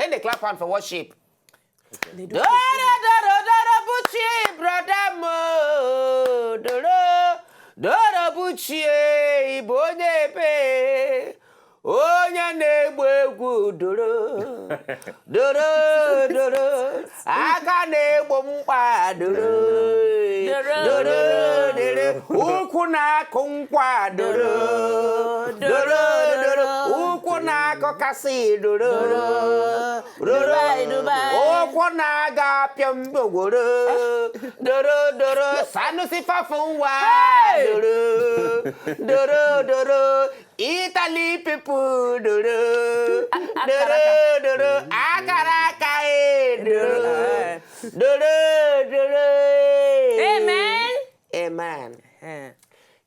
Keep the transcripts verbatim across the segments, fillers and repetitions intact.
And they clap hand for worship. They do Doro, doro, doro, Buchi, brother mo. Doro, doro, Buchi, eh, Ibo onye ebe. Onye na-egbu egwu doro. Doro, doro. Aka na-egbo mkpa doro. Doro. Doro, doro. Ụkwụ na-akụ nkwa doro. Doro, doro. Ụkwụ na-akụ kasị doro. Doro. Dubai, Dubai. Ụkwụ na-aga apịa mgbogworo. Doro, doro. Sanusi Fafunwa. Hey! Doro. Doro, doro. Italy people. Doro. Doro, doro. Akara aka, eh. Doro. Doro, doro. Amen. Amen. Eh.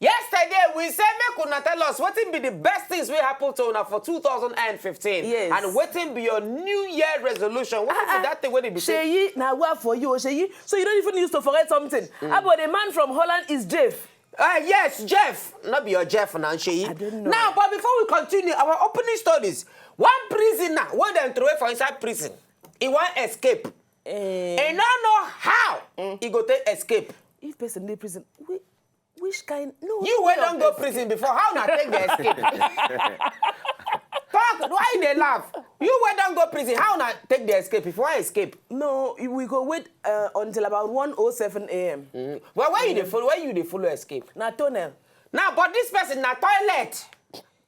Yesterday, we say make una tell us wetin be the best things wey happen to una for two thousand and fifteen. Yes. And wetin be your New Year resolution? Wetin be that thing wey dey be say? Sheyi, na wa for you, Sheyi. So you don't even used to forget something. About the man from Holland is Jeff. Uh, yes, Jeff. Not be your Jeff now, Sheyi. I don't know. Now, but before we continue, our opening studies. One prisoner, wey dem throw for inside prison, he wan escape. Eh. He no know how he go take escape. If person dey prison, whi- which kind? No. You wey don go prison before, how una take dey escape? Talk, why you dey laugh? You wey don go prison, how una take dey escape? If you wan escape, No, we go wait uh, until about one oh seven a.m. well, where you dey follow? Where you dey follow escape? Na tunnel. Now, but this person na toilet.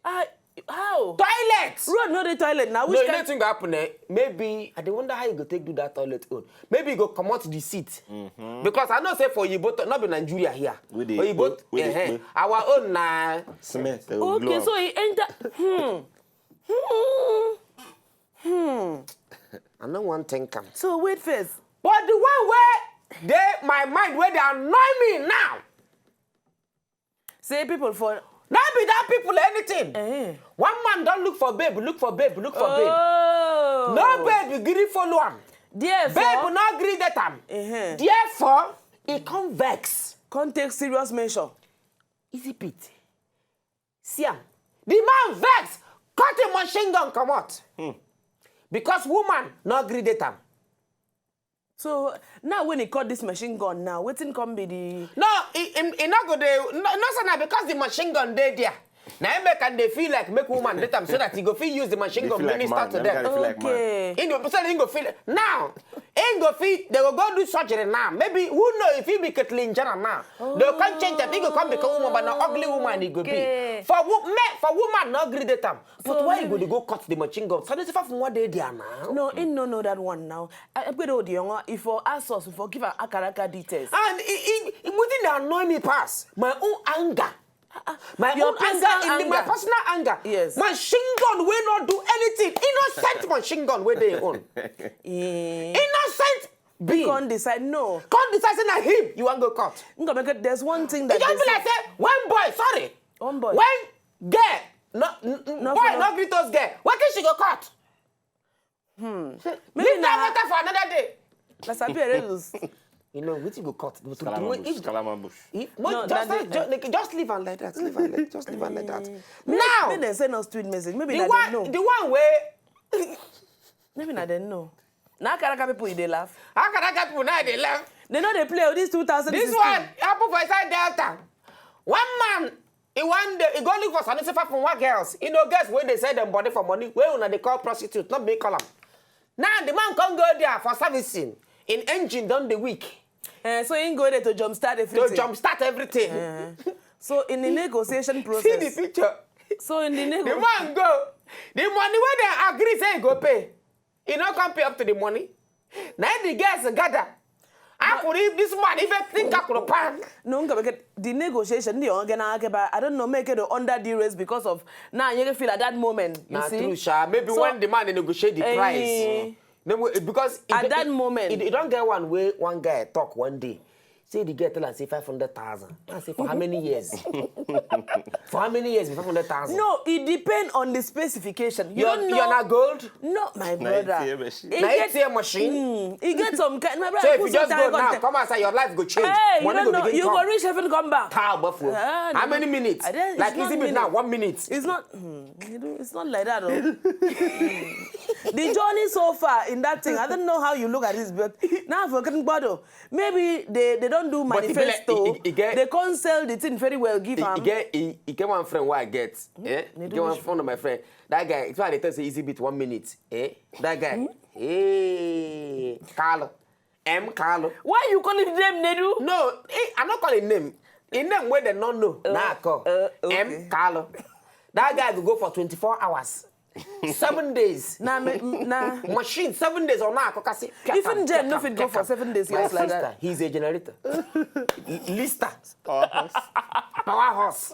Ah, how? Toilet. Road no dey toilet na. No, Which you know kind? Wetin go happen, eh? Maybe I dey wonder how you go take do that toilet own. Maybe you go comot the seat. Because I know say for Oyibo, to- not be Nigeria here. We dey Oyibo, kpe, we dey eh, kpe. Our own na Cement. They will Okay, blow so he enter. Hmm. Hmm. Hmm. I no wan think am. So wait first. But the one wey dey my mind, wey dey annoy me now, Say people for no be that people anything. Eh. One man don look for babe, look for babe, look for babe. Oh. No babe gree follow am. Therefore, Babe no gree date am. Uh-huh. Therefore, he come vex. Come take serious measure. Easy pit. See am. The man vex, cut him machine gun comot. Because woman no gree date am. So now when he cut this machine gun now, wetin come be the No, he, he, he no go dey. No, no, sir, na because the machine gun dey there. Na him make am dey feel like make woman date am so that he go fit use the machine They gun feel like minister man. To Them them. gotta feel like man. Okay. He go so he go feel now. He go fit. They go go do surgery now. Maybe who know if he be Caitlyn Jenner now? They go come change that. He go come become woman, but na ugly woman he go Okay. Be. For wo- me, for woman no gree date am. But So why you go maybe- dey go cut the machine gun? So this from what dey there now. No, he no know that one now. I, I go the young if for ask us, if for give an akaraka details. And it, it, it wetin dey annoy me pass my own anger. My Your own anger personal in the, my anger. Personal anger. Yes. Machine gun wey no do anything. Innocent machine gun wey dey own. Eh. Innocent being. Come decide no. Come decide say na him you wan go cut. Nko make it- there's one thing E that just they be like say- say one boy, sorry. One boy. When girl, no, n- n- No, boy no. No greet those girl. Wetin she go cut? Maybe Leave that na matter for another day. na sabi ere lose. You know wetin go cut? But to- to- Scalamabush. if- Scalamabush. if- mo- No, just, na just, the- just, like, just leave am like that. Leave am like, just leave am like that. Maybe- Now, maybe they send us tweet message. Maybe the na one, dem know. The one wey Maybe na dem know. Na karaka people you dey laugh. How can I get people now they laugh? They know they play with this two thousand. This one happen for inside Delta. One man, he one day he go look for Sanusi Fafunwa girls. He no girls wey dey sell them body for money. Wey una dey call prostitute, not be call am. Now the man come go there for servicing. In engine don dey weak. Uh, so he go there to jumpstart To everything. Jumpstart everything. Uh, so in the negotiation See the process, Picture. So in the The negotiation, man go. The money wey dem agree say he go pay, he no come pay up to the money. Na the girls gather. How could if this man even think I could pan? No, nka make the negotiation the onge na akeba. I don't know, make it under the race because of now you feel at that moment. You Na see? True, sha. Maybe So- when the man dey negotiate the Eh, price. No, because it- At that it- moment. It, it don get one way one guy talk one day. Say the girl tell am say five hundred thousand. I say for how many years? For how many years? Five hundred thousand. No, it depends on the specification. You You're, don't know. You're not gold. No, my Na brother. A T M machine. It Na gets- A T M machine. Mm, it gets some kind. My brother, So if put you some just go time now, contact- come outside, your life go change. Hey, you Money don't go know. Begin You come. Go reach heaven, come back. Power buffalo. Ah, How no. Many minutes? Ah, then it's Like not easy bit minute. Now, one minute. It's not. Hmm. You know, it's not like that, though. The journey so far in that thing, I don't know how you look at this, but now I've forgotten bottle. Maybe they, they don't do But e be like- manifesto. e- e- e get- They can't sell the thing very well. Give E am. e get e e get one friend wey I get. Eh? E They get do one which- one of my friend. That guy, if I dey tell say easy beat one minute. Eh? That guy. Hey, Carlo. M Carlo. Why you calling them Nedu? No, eh, I no call him name. Him name wey dem no know. Na I call. uh, M okay. Carlo. That guy go go for twenty-four hours. Seven days. Na me na. Machine seven days or now I can say. Even Jen no fit go for seven days. My Yes, like sister, that. He's a generator. Lister. Power horse.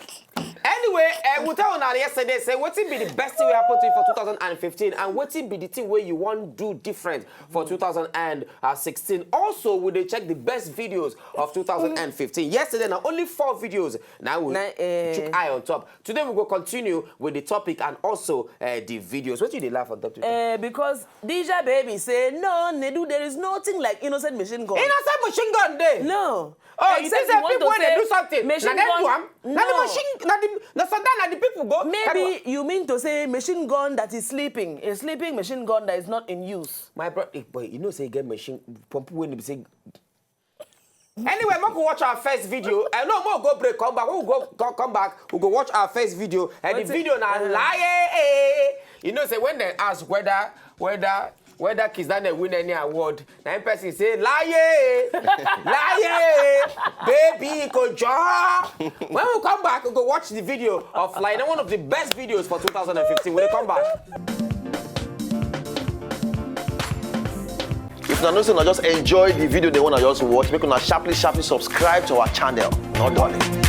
Anyway, uh, we tell una yesterday say wetin be the best thing wey happen to you for two thousand and fifteen and wetin be the thing wey you wan do different for two thousand and sixteen. Also, we dey check the best videos of two thousand and fifteen. Yesterday na only four videos na we Na, eh. chook eye on top. Today we go continue with the topic and also uh, the videos. Wetin you dey laugh on top today? Uh, because D J Baby say no, Nedu, there is nothing like innocent machine gun. Innocent machine gun dey. No. Oh, you think Except say you want people to wey dey say do something? Na machine dem do gun- am. Na the No. machine. Na the na sometimes na the people go. Maybe you mean to say machine gun that is sleeping, a sleeping machine gun that is not in use. My bro, eh, boy, you know say you get machine pump wey be say. Anyway, make we watch our first video. I know more go break, come back. When we go come, come back, we go watch our first video. And the Wetin- video na uh-huh. Lie. You know say when they ask whether whether whether Kizane win any award, na him person say lie, lie, baby ko jo. When we come back, we go watch the video of Lie, one of the best videos for two thousand and fifteen. We dey come back. If una know say una just enjoy the video, they wanna just watch, make una sharply sharply subscribe to our channel. No darling.